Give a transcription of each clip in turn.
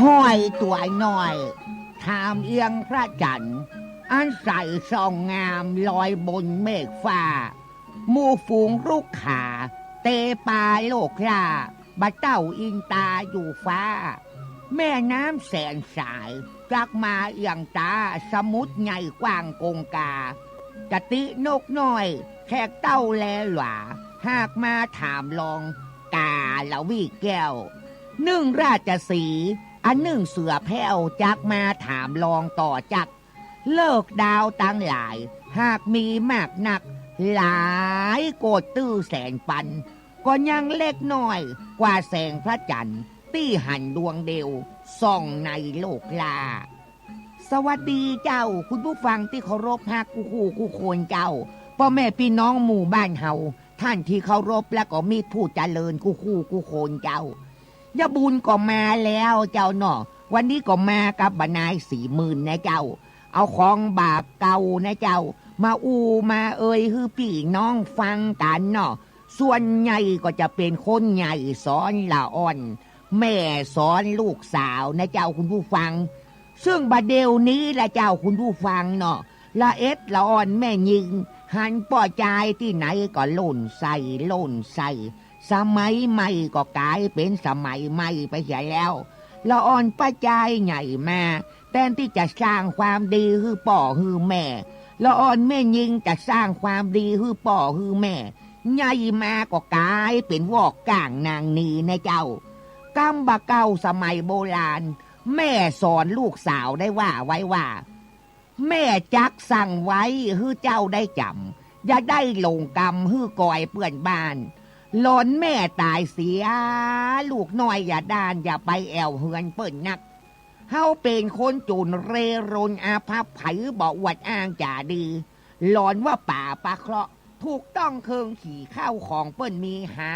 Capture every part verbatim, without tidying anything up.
ห้อยตั๋วน้อย ถามเอียงพระจั๋นทร์ อันใสส่องงามลอยบนเมฆฟ้า หมู่ฝูงรุกขาเตปาโลกล้า บ่าเต้าอินตาอยู่ฟ้า แม่น้ำแสนสาย จักมาเอี่ยงต๋า สมุทรใหญ่กว้างกงกา กะตินกน้อย แขกเต้าแลหวา หากมาถามลอง กาละวีแก้ว นึ่งราชสีห์ อันนึ่งเสือแผ้ว จักมาถามลองต่อจัก ฤกษ์ดาวตังหลาย หากมีมากนัก หลายโกติ์ตื้อแสนปัน ก็ยังเล็กน้อยกว่าแสงพระจั๋นทร์ ตี้หันดวงเดียว ส่องในโลกล้า สวัสดีเจ้า คุณผู้ฟังตี้เคารพฮักกู้คู่กู้คนเจ้า ป้อแม่ปี้น้องหมู่บ้านเฮา ท่านตี้เคารพและก็มิตรผู้เจริญกู้คู่กู้คนเจ้า ยะบุญก็มาแล้วเจ้าเนาะ วันนี้ก็มากับบ่านายสี่หมื่นนะเจ้า เอาของบ่าเก่านะเจ้า มาอู้มาเอ่ยหื้อปี้น้องฟังกั๋นเนาะ ส่วนใหญ่ก็จะเป๋นคนใหญ่สอนละอ่อน แม่สอนลูกสาวนะเจ้าคุณผู้ฟัง ซึ่งบ่าเดี่ยวนี้ละเจ้าคุณผู้ฟังเนาะ ละเอ็ดละอ่อนแม่ญิง หันป้อจายตี้ไหนก็ล่นใส่ล่นใส่ สมัยใหม่ก็ก๋ายเป๋นสมัยใหม่ไปเสียแล้ว ละอ่อนป้อจายใหญ่มา แตนตี้จะสร้างความดีหื้อป้อหื้อแม่ ละอ่อนแม่ญิงจะสร้างความดีหื้อป้อหื้อแม่ ใหญ่มาก็ก๋ายเป๋นวอกก้างนางนีนะเจ้า กำบ่าเก่าสมัยโบราณ แม่สอนลูกสาวได้ว่าไว้ว่า แม่จั๊กสั่งไว้หื้อเจ้าได้จ๋ำ อย่าได้หลงกำหื้อกอยเปื้อนบ้าน หลอนแม่ต๋ายเสีย ลูกน้อยอย่าด้าน อย่าไปแอ่วเฮือนเปิ้นนัก เฮาเป๋นคนจ๋นเร่ร่อนอาภัพ ใผบ่อวดอ้างจ๋าดี หลอนว่าป๋าปะเคราะห์ ถูกต้องเคิงขี่ ข้าวของเปิ้นมีหา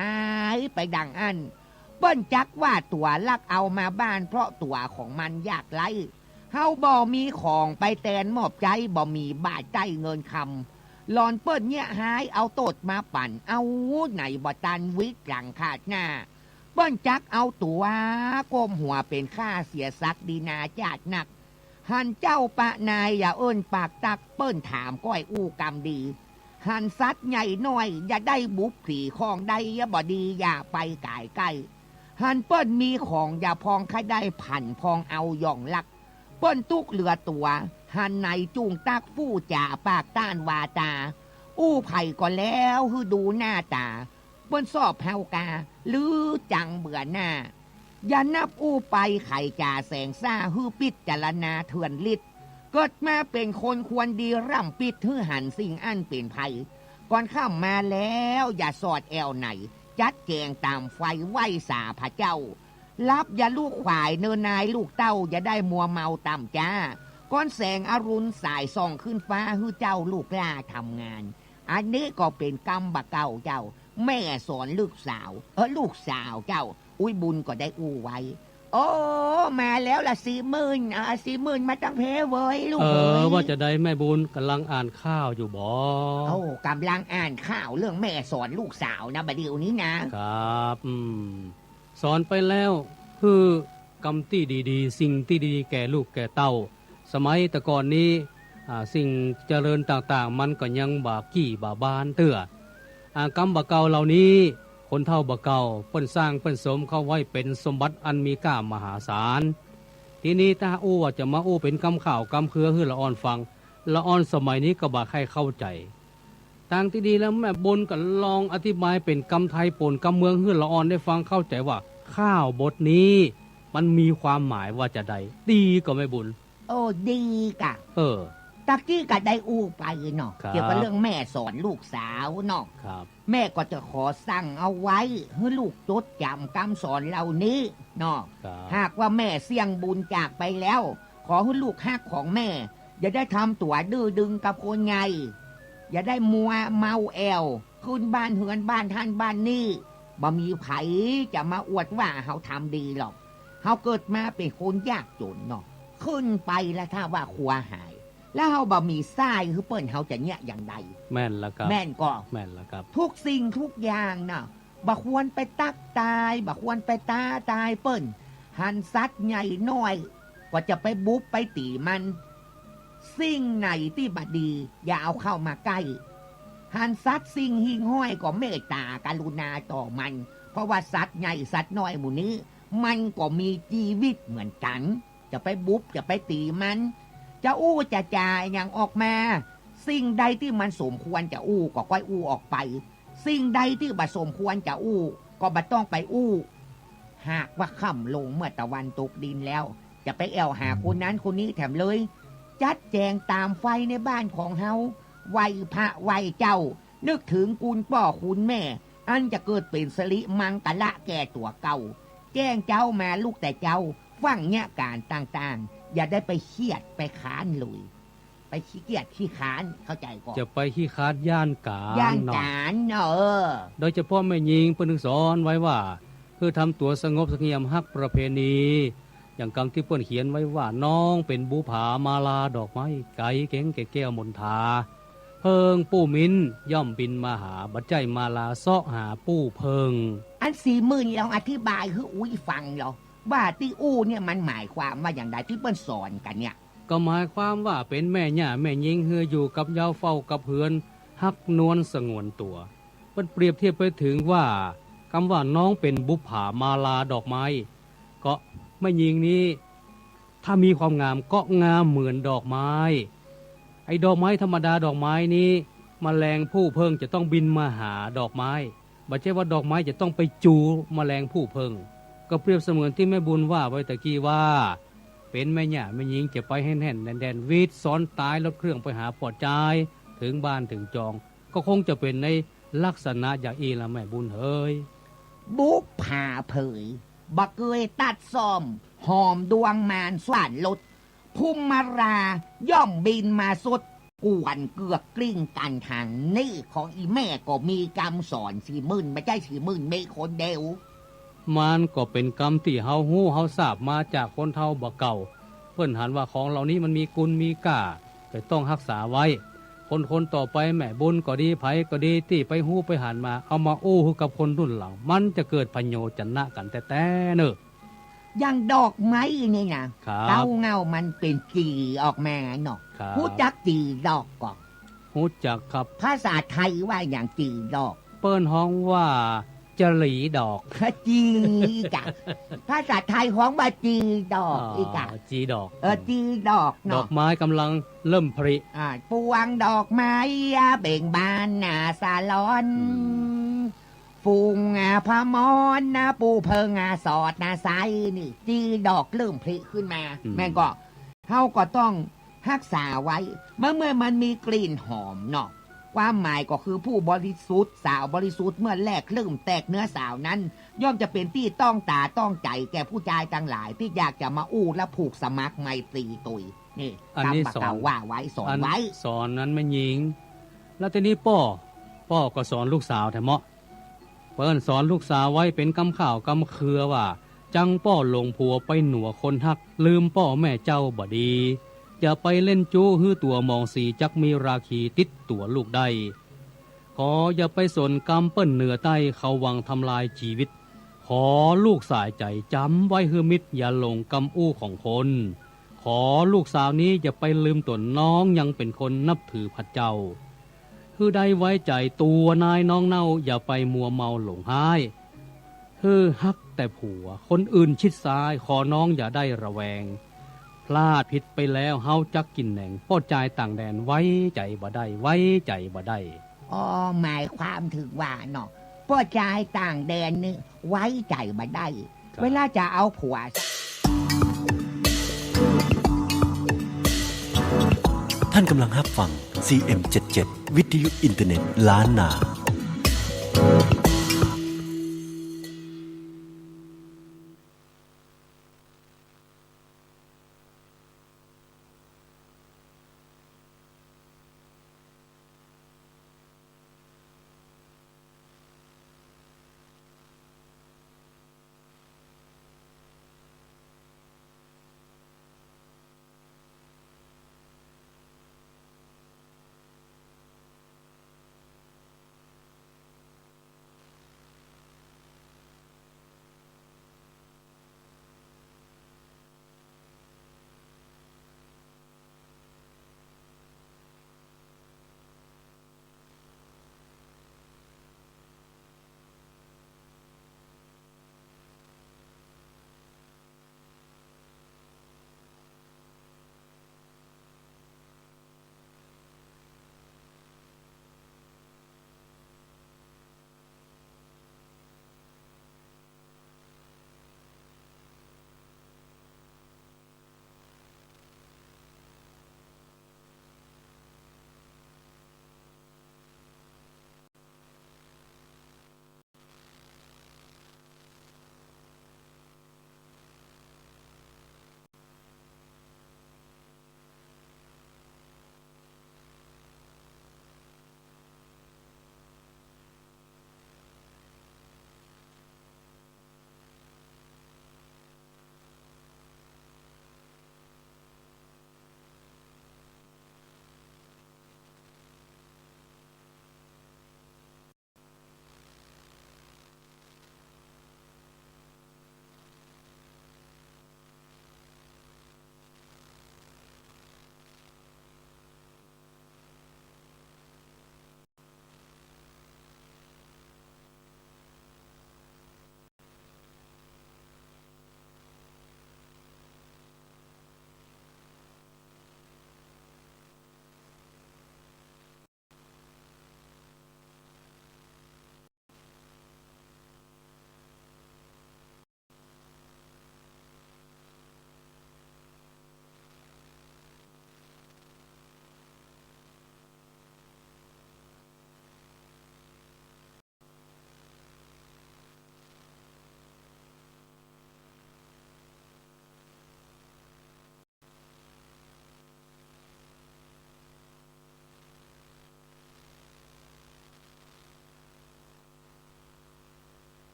ยไปดังอั้น เปิ้นจั๊กว่าตั๋วลักเอามาบ้าน เพราะตั๋วของมันยากไร้ เฮาบ่มีของไปแตนมอบใจ๊ บ่มีบาทใจ๊เงินคำ หลอนเปิ้นเยียะหาย เอาโต้ษมาปั่น เอาไหนบ่ตันวิดหลังขาดหน้า เปิ้นจั๊กเอาตั๋วก้มหัวเป๋นข้าเสียศักดินาจ้าดนัก หันเจ้าปะนายอย่าเอิ้นปากตัก เปิ้นถามก้อยอู้กำดี หันสัตว์ใหญ่น้อยอย่าได้บุกผี ของใดบ่ดีอย่าไปก๋ายใก้ หันเปิ้นมีของอย่าพองใค่ได้ ผันพองเอาหย่องลัก เปิ้นตุ๊กเหลือตั๋ว หันไหนจุ่งตักฟู่จ๋าปากต้านวาจา อู้ใผก็แล้วหื้อดูหน้าต๋า เปิ้นซอบเฮากา หรือจังเบื่อหน้า อย่านับอู้ไป ใผจ๋าแสงซ่า หื้อปิ๊จารณาเถื่อนฤทธิ์ เกิดมาเป๋นคนควรดี ร่ำปิ๊ดหื้อหันสิ่งอั้นเป๋นภัย ก่อนค่ำมาแล้วอย่าสอดแอ่วไหน จัดแจ๋งต๋ามไฟไหว้สาพระเจ้า หลับอย่าลุกขวาย เนินนายลูกเต้าอย่าได้มัวเมาต่ำจ๊า ก่อนแสงอรุณสายส่องขึ้นฟ้า หื้อเจ้าลูกล้าทำงาน อันนี้ก็เป๋นกำบ่าเก่าเจ้า แม่สอนลูกสาว เออ ลูกสาวเจ้า อุ๊ย บุญก็ได้อู้ไว้ โอ้ มาแล้วละสี่หมื่น อ่า สี่หมื่น มาตังเพเว้ยลูก เออ เอ๋ย ว่าจะใดแม่บุญ ก่ำลังอ่านข่าวอยู่บ่ โอ้ ก่ำลังอ่านข่าวเรื่องแม่สอนลูกสาวนะ บ่าเดี่ยวนี้นะ ครับ อืม สอนไปแล้ว คือกำตี้ดีๆ สิ่งตี้ดีแก่ลูกแก่เต้า สมัยแต่ก่อนนี้ อ่า สิ่งเจริญต่างๆ มันก็ยังบ่ากี้บ่าบานเตื้อ อ่า กำบ่าเก่าเหล่านี้ คนเฒ่าบ่าเก่าเปิ้นสร้างเปิ้นสมเข้าไว้เป๋นสมบัติอันมีค่ามหาศาล ทีนี้ถ้าอู้ว่าจะมาอู้เป๋นกำข่าวกำเครือหื้อละอ่อนฟัง ละอ่อนสมัยนี้ก็บ่าใค่เข้าใจ๋ ตางตี้ดีแล้วแม่บุญก็ลองอธิบายเป๋นกำไทยปนกำเมืองหื้อละอ่อนได้ฟังเข้าใจ๋ว่า ข่าวบทนี้มันมีความหมายว่าจะใด ดีก่อแม่บุญ โอ้ ดีก่ะ เออ ตะกี้ก็ได้อู้ไปเนาะ ครับ เกี่ยวกับเรื่องแม่สอนลูกสาวเนาะ ครับ แม่ก็จะขอสั่งเอาไว้หื้อลูกจดจ๋ำกำสอนเหล่านี้เนาะ ครับ หากว่าแม่เสี้ยงบุญจากไปแล้ว ขอหื้อลูกฮักของแม่ อย่าได้ทำตั๋วดื้อดึงกับคนใหญ่ อย่าได้มัวเมาแอ่ว ขึ้นบ้านเฮือนบ้านท่านบ้านนี่ บ่มีใผจะมาอวดว่าเฮาทำดีหรอก เฮาเกิดมาเป๋นคนยากจ๋นเนาะ ขึ้นไปแล้วถ้าว่าครัวหาย แล้วเฮาบ่มีสร้อยหื้อเปิ้น เฮาจะเยียะอย่างใด แม่นแล้วครับ แม่นก่อ แม่นแล้วครับ ทุกสิ่งทุกอย่างน่ะ บ่ควรไปตั๊กตาย บ่ควรไปต๊าตายเปิ้น หันสัตว์ใหญ่น้อยก็จะไปบุบไปตี๋มัน สิ่งไหนตี้บ่ดีอย่าเอาเข้ามาใก้ หันสัตว์สิ่งหิ่งห้อยก็เมตตากรุณาต่อมัน เพราะว่าสัตว์ใหญ่สัตว์น้อยหมู่นี้ มันก็มีจีวิตเหมือนกั๋น จะไปบุบจะไปตี๋มัน จะอู้จะจ๋าอะหยังออกมา สิ่งใดตี้มันสมควรจะอู้ก็ก้อยอู้ออกไป สิ่งใดตี้บ่สมควรจะอู้ก็บ่ต้องไปอู้ หากว่าค่ำลงเมื่อตะวันตกดินแล้ว จะไปแอ่วหาคนนั้นคนนี้แถมเลย จัดแจงต๋ามไฟในบ้านของเฮา ไหว้พระไหว้เจ้า นึกเถิงคุณป้อคุณแม่ อันจะเกิดเป๋นสิริมังคละแก่ตั๋วเก่า แจ้งเจ๊ามาลุกแต่เจ๊า ฟั่งเยียะก๋านต่างๆ อย่าได้ไปเคียดไปค้านเลย ไปขี้เกียจขี้ค้าน เข้าใจ๋ก่อ จะไปขี้ค้านย้านก๋าน ย้านก๋านเนาะ เนาะ เออ โดยเฉพาะแม่ญิงเปิ้นถึงสอนไว้ว่า หื้อทำตั๋วสงบเสงี่ยมฮักประเพณี อย่างกำตี้เปิ้นเขียนไว้ว่า น้องเป๋นบุปผามาลาดอกไม้ ไก๋เก๋งแก่แก้วมนทา เพิ่งปู้มินย่อมบินมาหา บ่ใจ้มาลาเซาะหาปู้เพิ่ง อันสี่หมื่นลองอธิบายหื้ออุ๊ยฟังลอ ว่าตี้อู้เนี่ยมันหมายความว่าอย่างใดตี้เปิ้นสอนกั๋นเนี่ย ก็หมายความว่าเป๋นแม่หญ้าแม่ญิงหื้ออยู่กับเย้าเฝ้ากับเฮือน ฮักนวลสงวนตั๋ว เปิ้นเปรียบเทียบไปเถิงว่า กำว่าน้องเป๋นบุปผามาลาดอกไม้ ก็แม่ญิงนี้ ถ้ามีความงามก็งามเหมือนดอกไม้ ไอ้ดอกไม้ธรรมดาดอกไม้นี้ แมลงผู้เพิ่งจะต้องบินมาหาดอกไม้ บ่ใจ้ว่าดอกไม้จะต้องไปจูแมลงผู้เพิ่ง ก็เปรียบเสมือนตี้แม่บุญว่าไว้ตะกี้ว่า เป๋นแม่หญ้าแม่ญิงจะไปแฮ่นๆ แด่นๆ หวีดสอนต๋ายรถเครื่องไปหาป้อจาย เถิงบ้านเถิงจอง ก็คงจะเป๋นในลักษณะอย่างอี้ละแม่บุญเหย บุปผาเผย บ่เกยตั๊ดซ่อม หอมดวงมารสวรรค์ลด ภูมิมาลาย่อมบินมาสด กวนเกือกกลิ้งกั๋นทางนี้ ของอี่แม่ก็มีกำสอนสี่หมื่น บ่ใจ้สี่หมื่นมีคนเดียว มันก็เป๋นกำตี้เฮาฮู้เฮาทราบมาจากคนเฒ่าบ่าเก่า เปิ้นหันว่าของเหล่านี้มันมีคุณมีก้า จะต้องฮักษาไว้ คนๆ ต่อไปแม่บุญก็ดี ใผก็ดี ตี้ไปฮู้ไปหันมา เอามาอู้หื้อกับคนรุ่นหลัง มันจะเกิดประโยชน์จะนะกั๋นแต๊ๆ เน่อ อย่างดอกไม้นี่นะ ครับ เก๊าเง่ามันเป๋นจี๋ออกมาเนาะ ครับ ฮู้จักจี๋ดอกก่อ ฮู้จักครับ ภาษาไทยว่าอย่างจี๋ดอก เปิ้นฮ้องว่าจลีดอก จี๋กะ ภาษาไทยฮ้องว่าจี๋ดอก อ๋อ อีกะ จี๋ดอก เออ จี๋ดอกเนาะ ดอกไม้ก๋ำลังเริ่มผลิ อ่า ปวงดอกไม้เบ่งบานหน้าสาลอน อืม ฝูงอ่ะพมรนะ ปูเพิ่งอ่ะสอดนะใส นี่ จี๋ดอกเริ่มผลิขึ้นมา อืม แม่นก่อ เฮาก็ต้องฮักษาไว้ เมื่อ เมื่อมันมีกลิ่นหอมเนาะ ความหมายก็คือผู้บริสุทธิ์ สาวบริสุทธิ์ เมื่อแรกเริ่มแตกเนื้อสาวนั้น ย่อมจะเป๋นตี้ต้องต๋าต้องใจ๋แก่ผู้จายตังหลาย ตี้อยากจะมาอู้และผูกสมัครไมตรีตวย นี่ อันนี้ กำบ่าเก่า สอน ว่าไว้ สอน อัน ไว้ สอนนั้นแม่ญิง แล้วตี้นี้ป้อ ป้อก็สอนลูกสาวแท้เมาะ เปิ้นสอนลูกสาวไว้เป๋นกำข่าวกำเครือว่า จังป้อหลงผัวไปหนัวคนฮัก ลืมป้อแม่เจ้าบ่ดี อย่าไปเล่นจู๊หื้อตั๋วหมองสี จักมีราคีติดตั๋วลูกได้ ขออย่าไปสนกำเปิ้นเหนือใต้ เขาหวังทำลายจีวิต ขอลูกสายใจ๋จ๋ำไว้หื้อมิด อย่าหลงกำอู้ของคน ขอลูกสาวนี้อย่าไปลืมต๋น น้องยังเป๋นคนนับถือพระเจ้า หื้อได้ไว้ใจ๋ตัวนายน้องเน่า อย่าไปมัวเมาหลงฮ้าย หื้อฮักแต่ผัว คนอื่นชิดซ้าย ขอน้องอย่าได้ระแวง พลาดผิดไปแล้วเฮาจักกิ๋นแหนง ป้อจายต่างแดนไว้ใจ๋บ่ได้ ไว้ใจ๋บ่ได้ อ๋อ หมายความเถิงว่าเนาะ ป้อจายต่างแดนนี่ไว้ใจ๋บ่ได้ ครับ เวลาจะเอาผัว ท่านกำลังฮับฟัง ซีเอ็มเจ็ดเจ็ด วิทยุอินเทอร์เน็ตล้านนา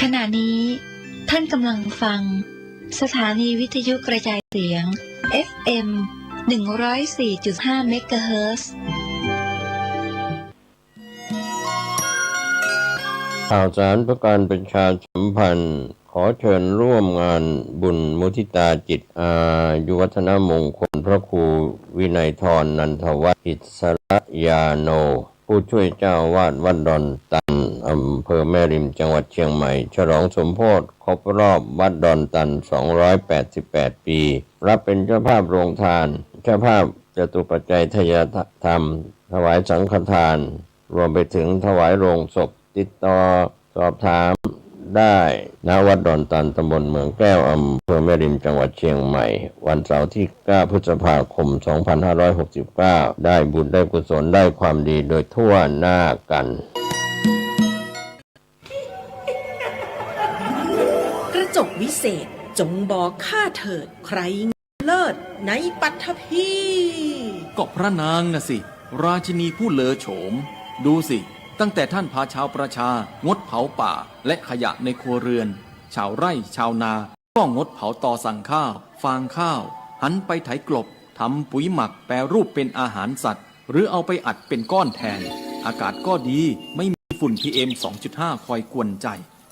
ขณะนี้ท่านกำลังฟังสถานีวิทยุกระจายเสียง เอฟเอ็ม หนึ่งร้อยสี่จุดห้า เมกะเฮิรตซ์ ข่าวสารเพื่อการประชาสัมพันธ์ ขอเชิญร่วมงานบุญมุทิตาจิต อายุวัฒนมงคลพระครูวินัยธร นันทวัฒน์ อิสระยาโน ผู้ช่วยเจ้าอาวาสวัดดอนตัน อำเภอแม่ริม จังหวัดเชียงใหม่ ฉลองสมโภชครบรอบวัดดอนตัน สองร้อยแปดสิบแปด ปี รับเป็นเจ้าภาพโรงทาน เจ้าภาพจตุปัจจัยทายธรรม ถวายสังฆทาน รวมไปถึงถวายโลงศพ ติดต่อสอบถามได้ ณ วัดดอนตัน ตำบลเหมืองแก้ว อำเภอแม่ริม จังหวัดเชียงใหม่ วันเสาร์ที่ เก้า พฤษภาคม สองพันห้าร้อยหกสิบเก้า ได้บุญได้กุศลได้ความดีโดยทั่วหน้ากัน กระจกวิเศษ จงบอกข้าเถิด ใครเลิศในปัตภีร์ ก็พระนางน่ะสิ ราชินีผู้เลอโฉม ดูสิ ตั้งแต่ท่านพาชาวประชา งดเผาป่าและขยะในครัวเรือน ชาวไร่ชาวนา ก็งดเผาตอสั่งข้าว ฟางข้าว หันไปไถกลบ ทำปุ๋ยหมักแปรรูปเป็นอาหารสัตว์ หรือเอาไปอัดเป็นก้อนแทน อากาศก็ดี ไม่มีฝุ่น พีเอ็ม สองจุดห้า คอยกวนใจ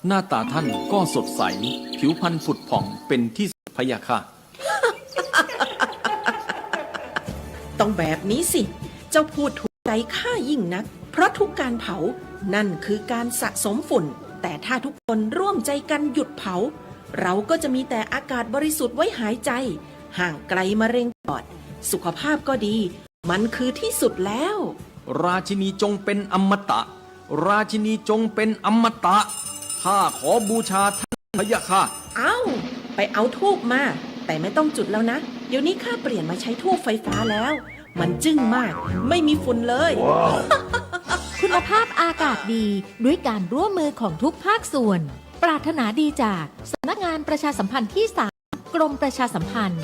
หน้าตาท่านก็สดใส ผิวพรรณผุดผ่องเป็นที่สุดพะยะค่ะ ต้องแบบนี้สิ เจ้าพูดถูกใจข้ายิ่งนัก เพราะทุกการเผา นั่นคือการสะสมฝุ่น แต่ถ้าทุกคนร่วมใจกันหยุดเผา เราก็จะมีแต่อากาศบริสุทธิ์ไว้หายใจ ห่างไกลมะเร็งปอด สุขภาพก็ดี มันคือที่สุดแล้ว ราชินีจงเป็นอมตะ ราชินีจงเป็นอมตะ ข้าขอบูชาท่านพะยะค่ะ เอ้า ไปเอาธูปมา แต่ไม่ต้องจุดแล้วนะ เดี๋ยวนี้ข้าเปลี่ยนมาใช้ธูปไฟฟ้าแล้ว มันจึ้งมาก ไม่มีฝุ่นเลย คุณภาพอากาศดี ด้วยการร่วมมือของทุกภาคส่วน ปรารถนาดีจากสำนักงานประชาสัมพันธ์ที่สาม กรมประชาสัมพันธ์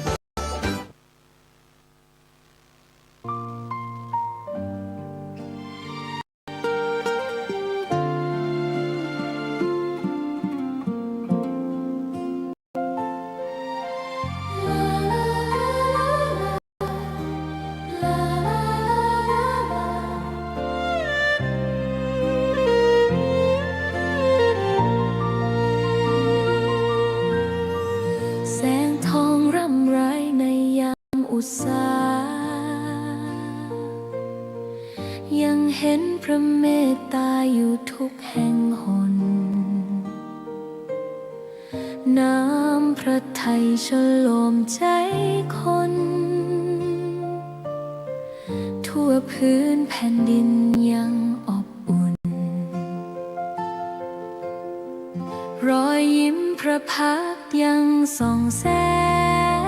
แสงทองร่ำไรในยามอุษา ยังเห็นพระเมตตาอยู่ทุกแห่งหน น้ำพระทัยชโลมใจคน ทั่วพื้นแผ่นดินยังอบอุ่น รอยยิ้มพระพักตร์ยังส่องแสง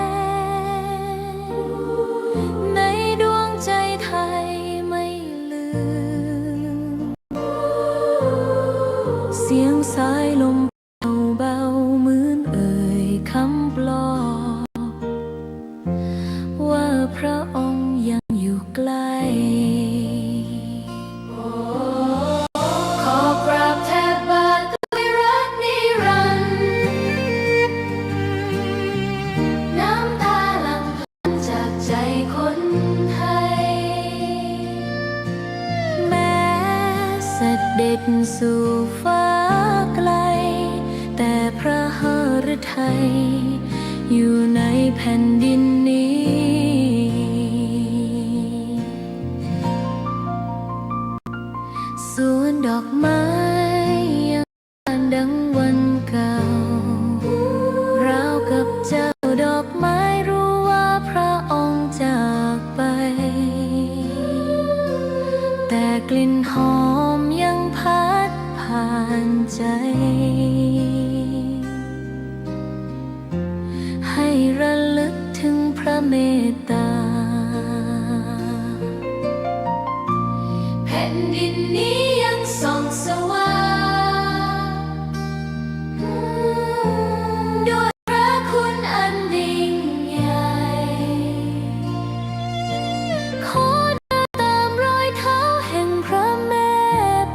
ในดวงใจไทยไม่ลืม เสียงสายลม เบาๆ เหมือนเอ่ยคำปลอบ ว่าพระองค์ยังอยู่ใกล้ ขอกราบแทบบาทด้วยรักนิรันดร์ น้ำตาหลั่ง จากใจคนไทย แม้เสด็จสู่ฟ้าไกล แต่พระหฤทัยอยู่ในแผ่นดินนี้ สวนดอกไม้ยัง ดังวันเก่า ราวกับเจ้าดอกไม้รู้ว่าพระองค์จากไป แต่กลิ่นหอมยังพัดผ่านใจ ให้ระลึกถึงพระเมตตา แผ่นดินนี้ยังส่องสว่าง ด้วยพระคุณอันยิ่งใหญ่ ขอเดินตามรอยเท้าแห่งพระแม่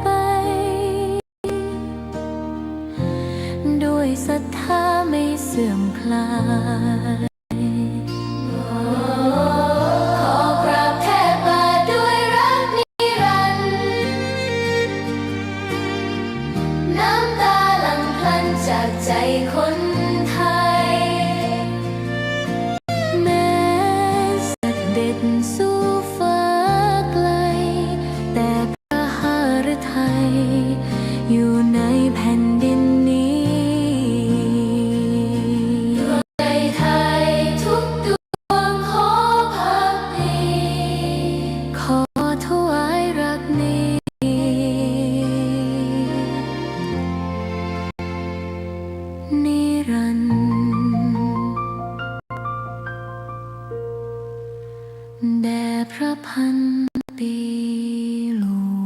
ไป ด้วยศรัทธาไม่เสื่อมคลาย ขอกราบแทบบ่าด้วยรักนิรันดร์ น้ำตาหลั่งพลันจากใจคนไทย แม้เสด็จสู่ฟ้าไกล แต่พระหฤทัยอยู่ในแผ่นดินนี้ ดวงใจไทยทุกดวงขอภักดี ขอถวายรักนี้ นิรันดร์ แด่พระพันปีหลวง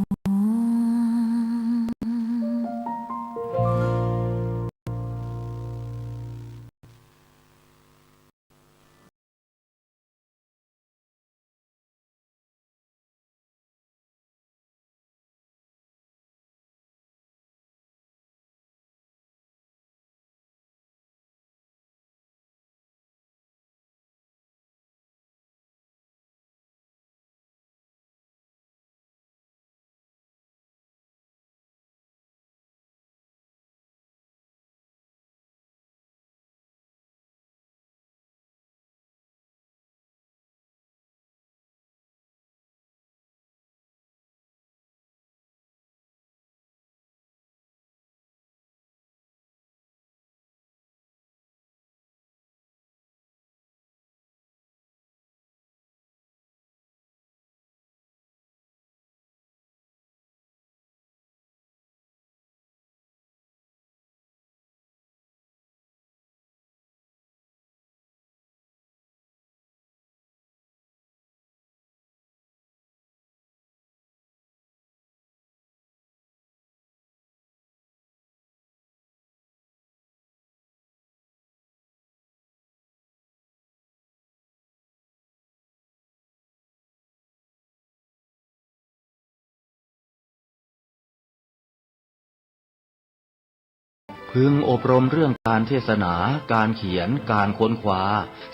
พึงอบรมเรื่องการเทศนา การเขียน การค้นคว้า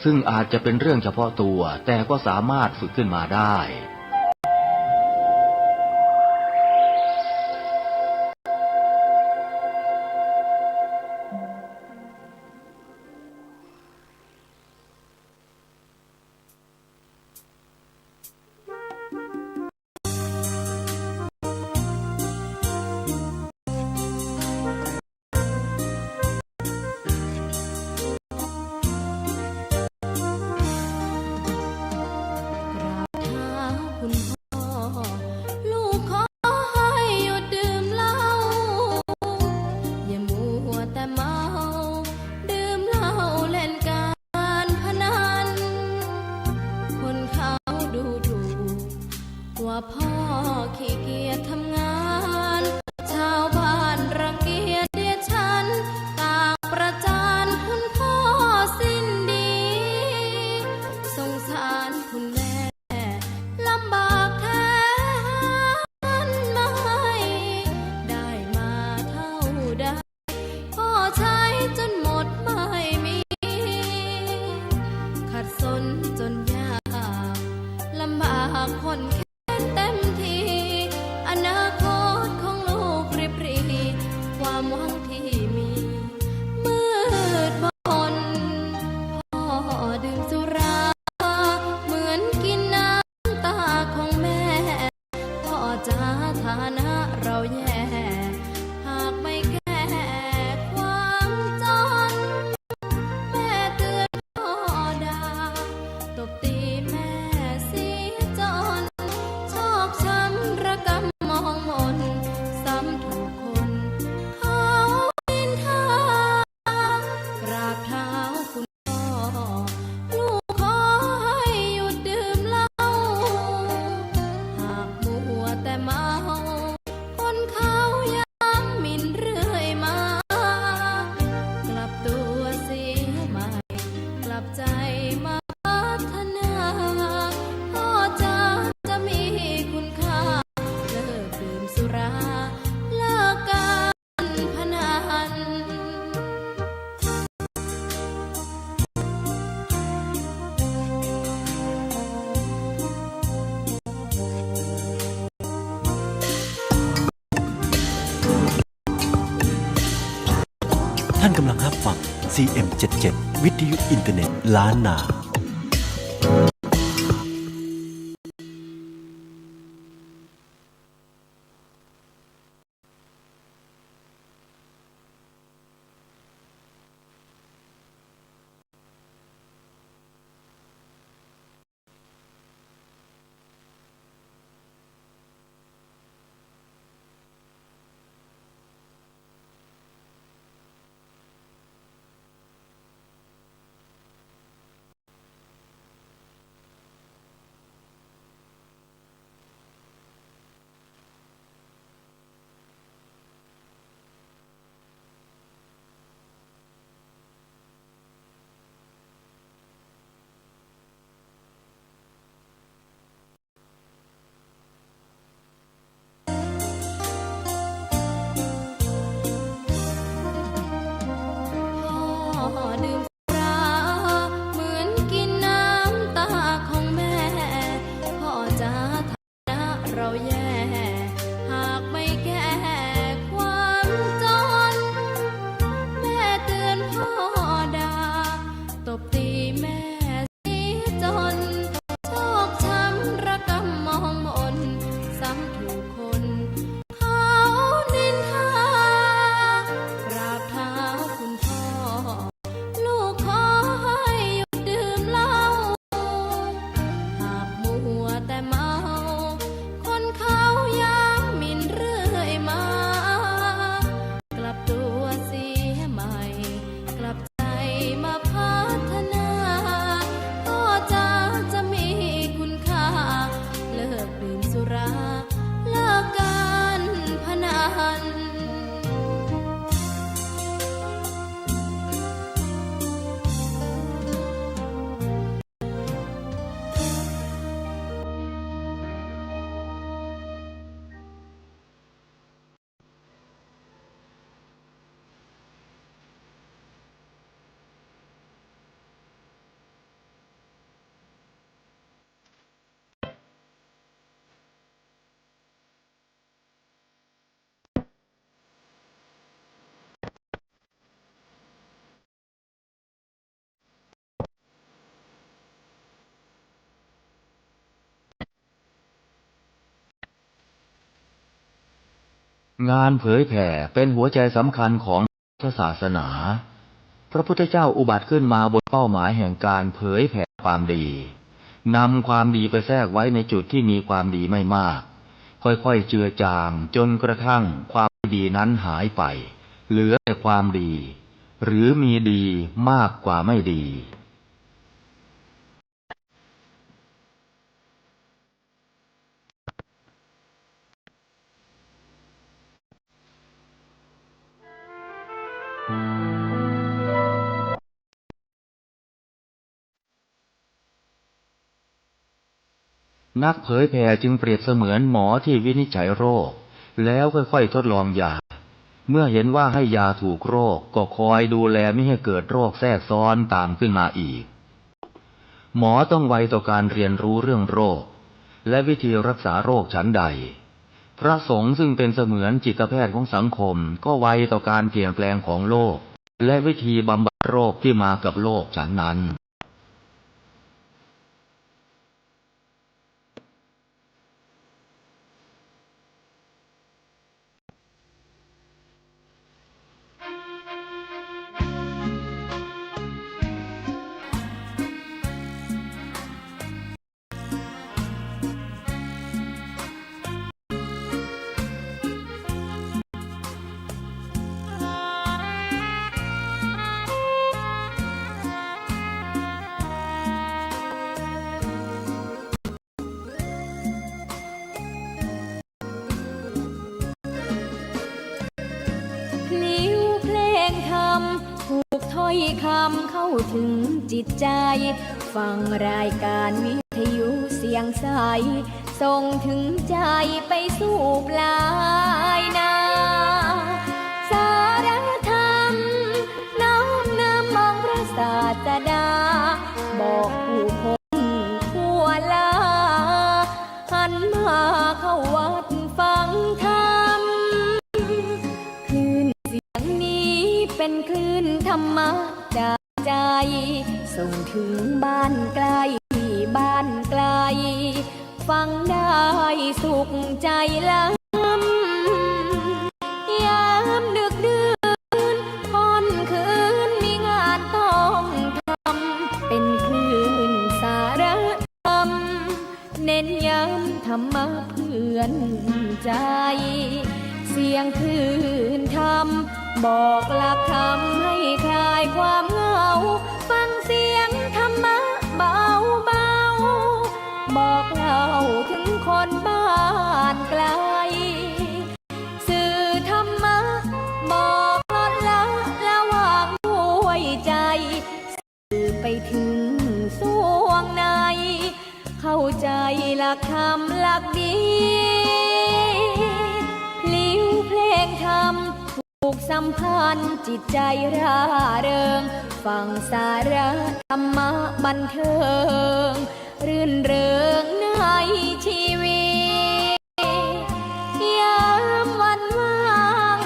ซึ่งอาจจะเป็นเรื่องเฉพาะตัว แต่ก็สามารถฝึกขึ้นมาได้ กราบเท้าคุณพ่อ ลูกขอให้หยุดดื่มเหล้า อย่ามัวแต่เมา ดื่มเหล้าเล่นการพนัน คนเขาดูถูก ว่าพ่อขี้เกียจทำงาน ชาวบ้านรังเกียจเดียดฉัน ต่างประจานคุณพ่อสิ้นดี สงสารคุณแม่ ลำบากแท้หาเงินไม่ได้ มาเท่าใด พ่อใช้จนหมดไม่มี ขัดสนจนยาก ลำบากข้นแค้นเต็มที อนา ฮับฟัง ซีเอ็มเจ็ดเจ็ด วิทยุอินเทอร์เน็ตล้านนาพ่อดื่มสุราเหมือนกินน้ำตาของแม่ พ่อจ๋า ฐานะเราแย่ หากไม่แก้ความจน แม่เตือนพ่อด่า ตบตีแม่ จนชอกช้ำระกำมองมน ซ้ำถูกคนเขานินทา กราบเท้าคุณพ่อ ลูกขอให้หยุดดื่มเหล้า หากมัวแต่เมา คนเขายังหมิ่นเรื่อยมา กลับตัวเสียใหม่ กลับใจมาพัฒนา พ่อจ๋า จะมีคุณค่า เลิกดื่มสุรา เลิกการพนัน งานเผยแผ่เป็นหัวใจสำคัญของพุทธศาสนา พระพุทธเจ้าอุบัติขึ้นมาบนเป้าหมายแห่งการเผยแผ่ความดี นำความดีไปแทรกไว้ในจุดที่มีความดีไม่มาก ค่อยๆ เจือจาง จนกระทั่งความไม่ดีนั้นหายไป เหลือแต่ความดี หรือมีดีมากกว่าไม่ดี นักเผยแผ่จึงเปรียบเสมือนหมอที่วินิจฉัยโรค แล้วค่อยๆ ทดลองยา เมื่อเห็นว่าให้ยาถูกโรค ก็คอยดูแลมิให้เกิดโรคแทรกซ้อนตามขึ้นมาอีก หมอต้องไวต่อการเรียนรู้เรื่องโรค และวิธีรักษาโรคฉันใด พระสงฆ์ซึ่งเป็นเสมือนจิตแพทย์ของสังคม ก็ไวต่อการเปลี่ยนแปลงของโรค และวิธีบำบัดโรคที่มากับโรคฉันนั้น พลิ้วเพลงธรรม ถูกถ้อยคำเข้าถึงจิตใจ ฟังรายการวิทยุเสียงใส ส่งถึงใจไปสู่ปลายนา สารธรรม น้อมนำองค์พระศาสดา บอกผู้คนทั่วลา หันมาเข้าวัดฟังธรรม คลื่นเสียงนี้เป็นคลื่นธร รมะจากใจ ส่งเถิงบ้านใก้บ้านไกล ฟังได้สุขใจ๋ล้ำ ยามดึกดื่นค่อนคืนมีงานต้องทำ เป๋นคลื่นสาระธรรม เน้นย้ำธรรมะเปื้อนใจ๋ เสียงคลื่นธรรม บอกหลักธรรมให้คลายความเหงา ฟังเสียงธรรมะเบาๆ บอกเล่าเถิงคนบ้านไกล สื่อธรรมะบอกลดละระวางด้วยใจ๋ ไปเถิงส่วงใน เข้าใจ๋หลักธรรมหลักดี พลิ้วเพลงธรรมผูกสัมพันธ์จิตใจ๋ร่าเริง ฟังสาระธรรมะบันเทิง รื่นเริงในชีวิต ยามวันว่าง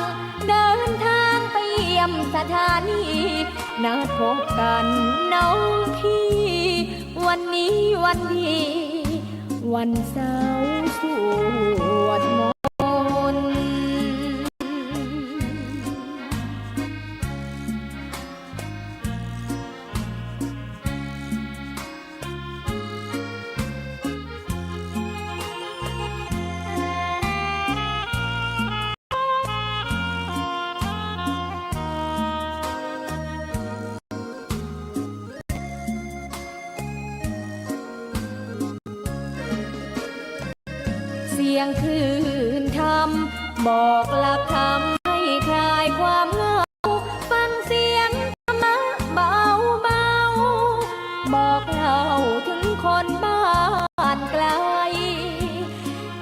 เดินทางไปเยี่ยมสถานี นัดพบกันน้องพี่ วันนี้วันดี วันเสาร์สวดมนต์ เสียงคลื่นธรรม บอกหลักธรรมให้คลายความเหงา ฟังเสียงธรรมะเบาๆ บอกเล่าเถิงคนบ้านไกล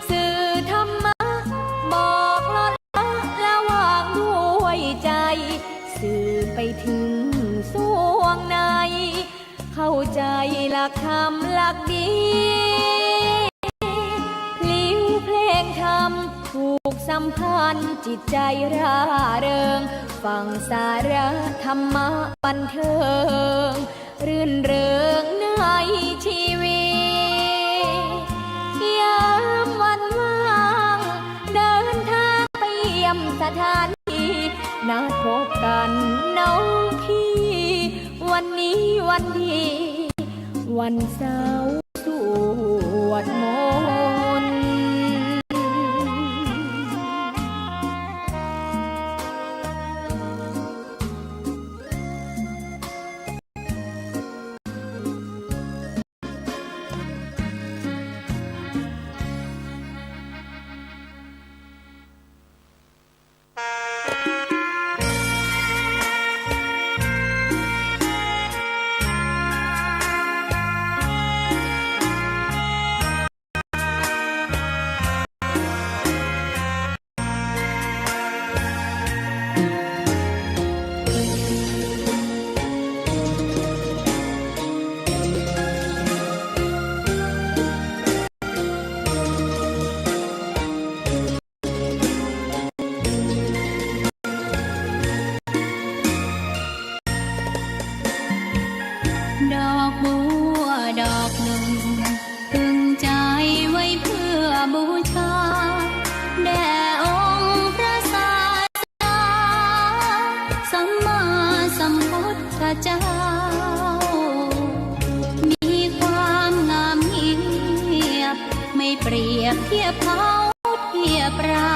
สื่อธรรมะบอกลดละระวางด้วยใจ๋ สื่อไปเถิงส่วงใน เข้าใจ๋หลักธรรมหลักดี พลิ้วเพลงธรรมผูกสัมพันธ์จิตใจ๋ร่าเริง ฟังสาระธรรมะบันเทิง รื่นเริงในชีวิต ยามวันว่าง เดินทางไปเยี่ยมสถานี นัดพบกันน้องพี่ วันนี้วันดี วันเสาร์สวดมนต์ ดอกบัวดอกหนึ่ง ตึงใจ๋ไว้เพื่อบูชา แด่องค์พระศาสดา สัมมาสัมพุทธเจ้า มีความงามเงียบ ไม่เปรียบเทียบเขาเทียบเรา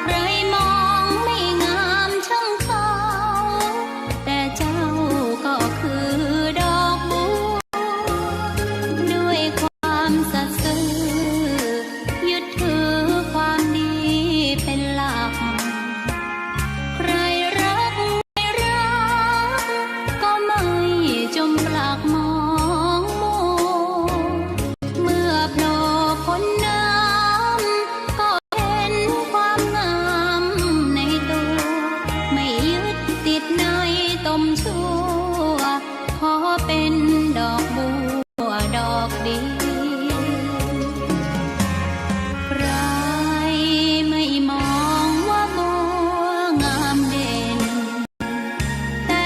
ใครมองไม่งามช่างเขา แต่เจ้าก็คือดอกบัว ด้วยความสัตย์ซื่อ ยึดถือความดีเป็นหลัก ใครรักไม่รัก ก็ไม่จมปลักมองมัว เมื่อโผล่พ้นน้ำ ก็เห็นความงามในตัว ไม่ยึดติดในตมชั่ว ขอเป็นดอกบัวดอกดี ใครไม่มองว่าบัวงามเด่น แต่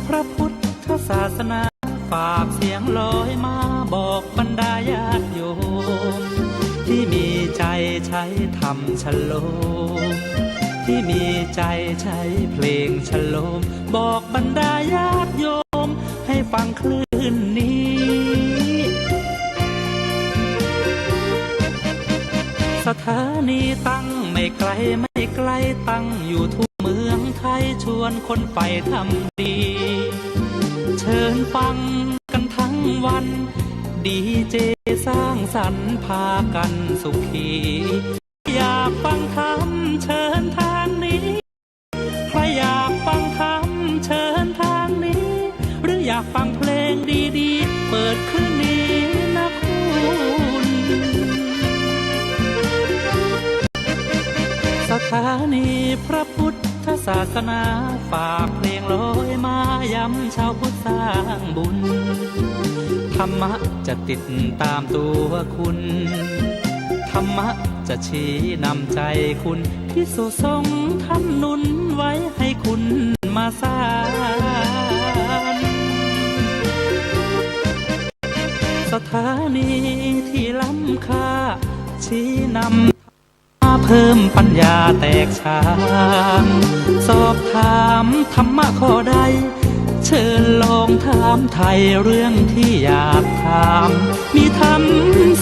พระพุทธศาสนาฝากเสียงลอยมาบอกบรรดาญาติโยม ที่มีใจใช้ธรรมชโลม ที่มีใจใช้เพลงชโลม บอกบรรดาญาติโยมให้ฟังคลื่นนี้ สถานีตั้งไม่ไกลไม่ไกล ตั้งอยู่ทั่วเมืองไทย ชวนคนไปทำดี เชิญฟังกันทั้งวัน ดีเจสร้างสรรค์พากันสุขี อยากฟังธรรมเชิญทางนี้ ใครอยากฟังธรรมเชิญทางนี้ หรืออยากฟังเพลงดีๆ เปิดคลื่นนี้นะคุณ สถานีพระพุทธศาสนา ฝากเพลงลอยมาย้ำชาวพุทธสร้างบุญ ธรรมะจะติดตามตัวคุณ ธรรมะจะชี้นำใจคุณ ภิกษุสงฆ์ท่านหนุนไว้ให้คุณมาสาน สถานีที่ล้ำค่า ชี้นำ เพิ่มปัญญาแตกฉาน สอบถามธรรมะข้อใด เชิญลองถามไถ่เรื่องที่อยากถาม มีธรรม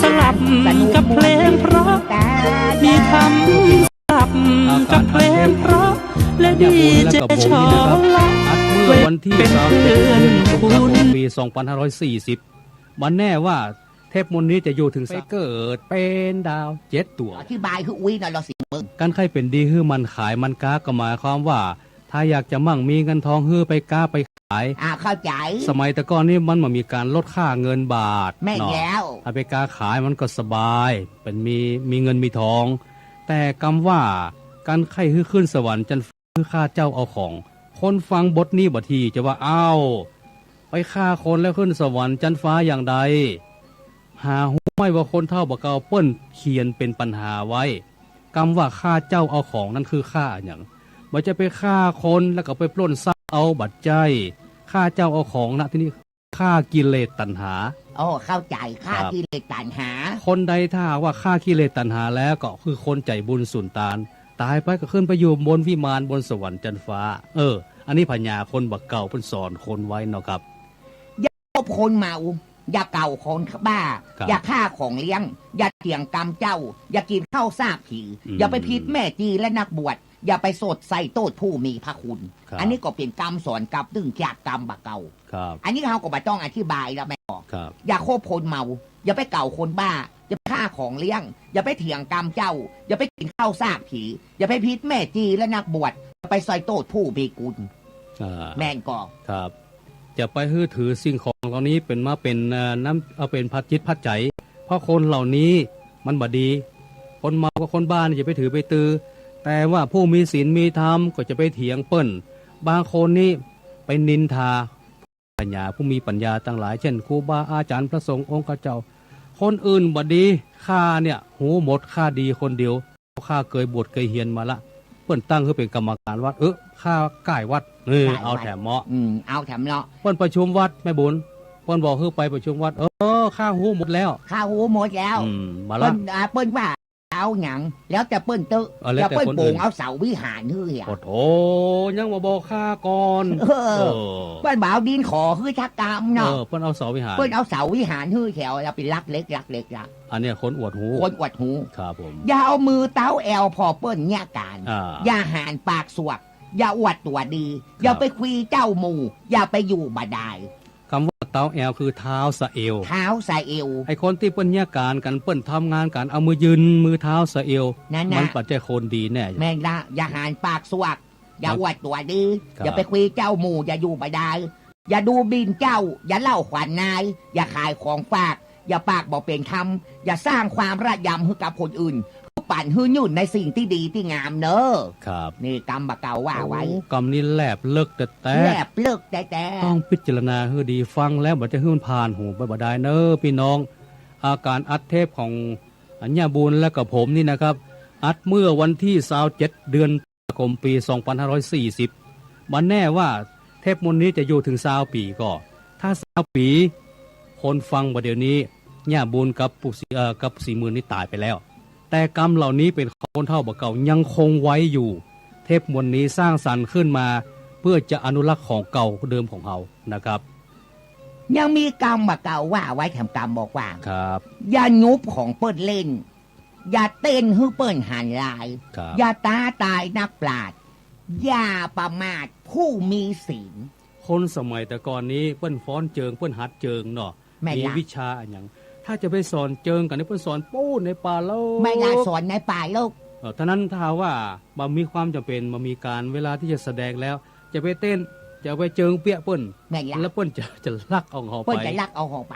สลับกับเพลงเพราะ มีธรรมสลับกับเพลงเพราะ และดีเจชอละ อัดเมื่อวันที่ เป็นเพื่อนคุณ สามสิบเอ็ด เดือนกุมภาพันธ์ ปี สองพันห้าร้อยสี่สิบ บ่แน่ว่าเทปมนต์นี้จะอยู่เถิง ไปเกิดเป๋นดาวเจ็ดตั๋ว อธิบายหื้ออุ๊ยหน่อยละสิมึง การใค่เป๋นดีหื้อหมั่นขายหมั่นก๊า ก็หมายความว่า ถ้าอยากจะมั่งมีเงินทองหื้อไปก๊าไปขาย อ่า เข้าใจ๋ สมัยแต่ก่อนนี้มันบ่มีก๋านลดค่าเงินบาท แม่น เนาะ แล้ว ถ้าไปก๊าขายมันก็สบาย เป๋นมี มีเงินมีทอง แต่กำว่าการใค่หื้อขึ้นสวรรค์จั๊นฟ้า คือฆ่าเจ้าเอาของ คนฟังบทนี้บ่าทีจะว่า อ้าว ไปฆ่าคนแล้วขึ้นสวรรค์จั๊นฟ้าอย่างใด หาฮู้ไหมว่าคนเฒ่าบ่าเก่าเปิ้นเขียนเป๋นปัญหาไว้ กำว่าฆ่าเจ้าเอาของนั้นคือฆ่าอะหยัง บ่ใจ้ไปฆ่าคนแล้วก็ไปปล้นทรัพย์เอา บ่ใจ้ ฆ่าเจ้าเอาของ ณ ตี้นี้ ฆ่ากิเลสตัณหา โอ้ เข้าใจ๋ ฆ่า ครับ กิเลสตัณหา คนใดถ้าหากว่าฆ่ากิเลสตัณหาแล้วก็คือคนใจ๋บุญสุนตาน ต๋ายไปก็ขึ้นไปอยู่บนวิมานบนสวรรค์จั๊นฟ้า เออ อันนี้ผญาคนบ่าเก่าเปิ้นสอนคนไว้เนาะครับ อย่าคบคนเมา อย่าเก่าคนบ้า ครับ อย่าฆ่าของเลี้ยง อย่าเถียงกรรมเจ้า อย่ากิ๋นข้าวซากผี อืม อย่าไปผิดแม่จีและนักบวช อย่าไปสอดใส่โต้ษผู้มีพระคุณ ครับ อันนี้ก็เป๋นกำสอนกำนึ่งจากกำบ่าเก่า ครับ อันนี้เฮาก็บ่ต้องอธิบายแล้วแม่นบ่ ครับ อย่าคบคนเมา อย่าไปเก่าคนบ้า อย่าไปฆ่าของเลี้ยง อย่าไปเถียงกรรมเจ้า อย่าไปกิ๋นข้าวซากผี อย่าไปผิดแม่จีและนักบวช อย่าไปใส่โต้ษผู้มีคุณ อ่า แม่นก่อ ครับ อย่าไปหื้อถือสิ่งของเหล่านี้เป๋นมาเป๋น เอ่อ น้ำ เอาเป๋นปัจจัยจิตปัจจัย เพราะคนเหล่านี้มันบ่ดี คนเมากับคนบ้านี่อย่าไปถือไปตือ แต่ว่าผู้มีศีลมีธรรมก็จะไปเถียงเปิ้น บางคนนี่ไปนินทา ผญาผู้มีปัญญาตังหลาย เช่น ครูบาอาจ๋ารย์พระสงฆ์องค์ข้าเจ้า คนอื่นบ่ดี ข้าเนี่ยฮู้หมด ข้าดีคนเดียว ข้าเกยบวชเกยเฮียนมาละ เปิ้นตั้งหื้อเป๋นกรรมการวัด เออ ข้าก่ายวัด เออ ก่ายวัด เอาแถมเหมาะ อืม เอาแถมเหมาะ เปิ้นประชุมวัดแม่บุญ เปิ้นบอกหื้อไปประชุมวัด เออ ข้าฮู้หมดแล้ว ข้าฮู้หมดแล้ว อืม มาละ เปิ้น อ่า เปิ้นว่าเอาหยัง แล้วแต่เปิ้นเต๊อะ เออ แล้วแต่คนอื่น แล้วเปิ้นโป่งเอาเสาวิหารหื้ออะ โอ้โธ่ ยังบ่บอกข้าก่อน เออ เออ เปิ้นบ่เอาดินขอหื้อสักกำเนาะ เออ เปิ้นเอาเสาวิหาร เปิ้นเอาเสาวิหารหื้อแถว แล้วเป๋นหลักเหล็ก หลักเหล็กละ อันเนี้ยคนอวดฮู้ คนอวดฮู้ ครับผม อย่าเอามือเต๊าแอวผ่อเปิ้นเยียะก๋าน อ่า อย่าหาญปากสวก อย่าอวดตั๋วดี ครับ อย่าไปคุยเจ้าหมู่ อย่าไปอยู่บ่ดาย กำว่าเต๊าแอวคือเท้าสะเอว เท้าสะเอว ไอ้คนตี้เปิ้นเยียะก๋านกั๋น เปิ้นทำงานกั๋น เอามือยืน มือเท้าสะเอว นั่นน่ะ มันบ่ใจ้คนดีแน่ แม่นละ อย่าหาญปากสวก อย่า ครับ อวดตั๋วดี ครับ อย่าไปคุยเจ้าหมู่ อย่าอยู่บ่ดาย อย่าดูหมิ่นเจ้า อย่าเล่าขวัญนาย อย่าขายของฝาก อย่าปากบ่เป๋นธรรม อย่าสร้างความระยำหื้อกับคนอื่น หื้อปั๋นหื้อยื่นในสิ่งตี้ดีตี้งามเนาะ ครับ นี่กำบ่าเก่าว่าไว้ โอ้ กำนี้แลบเลิกแต๊ๆ แลบเลิกแต๊ๆ ต้องพิจารณาหื้อดี ฟังแล้วบ่ใจ้หื้อมันผ่านหูไปบ่ดายเนาะพี่น้อง อาก๋านอัดเทปของอัญญาบุญและกับผมนี่นะครับ อัดเมื่อวันที่ ซาวเจ็ด เดือน คมปี สองพันห้าร้อยสี่สิบ บ่แน่ว่า เทปมวลนี้จะอยู่เถิงซาวปี๋ก่อ ถ้าซาวปี๋ คนฟังบ่าเดี่ยวนี้ ย่าบุญกับปู่ศรี เอ่อ กับศรีหมื่นนี่ต๋ายไปแล้ว แต่กำเหล่านี้เป๋นของคนเฒ่าบ่าเก่ายังคงไว้อยู่ เทปมวลนี้สร้างสรรค์ขึ้นมาเพื่อจะอนุรักษ์ของเก่าเดิมของเฮานะครับ ยังมีกำบ่าเก่าว่าไว้แถมกำบอกว่า ครับ อย่าหยุบของเปิ้นเล่น อย่าเต้นหื้อเปิ้นหันลาย ครับ อย่าต๊าตายนักปราชญ์ อย่าประมาทผู้มีศีล คนสมัยแต่ก่อนนี้เปิ้นฟ้อนเจิง เปิ้นหัดเจิงเนาะ แม่นละ มีวิชาอะหยัง ถ้าจะไปสอนเจิงกั๋นนี่เปิ้นสอนปู๊นในป่าเลิก แม่นละ สอนในป่าเลิก เอ่อ เท่านั้นถ้าหากว่าบ่มีความจ๋ำเป๋น บ่มีก๋านเวลาตี้จะแสดงแล้ว จะไปเต้น จะไปเจิงเปี้ยเปิ้น แม่นละ แล้วเปิ้นจะ จะลักเอาเฮาไป เปิ้นจะลักเอาเฮาไป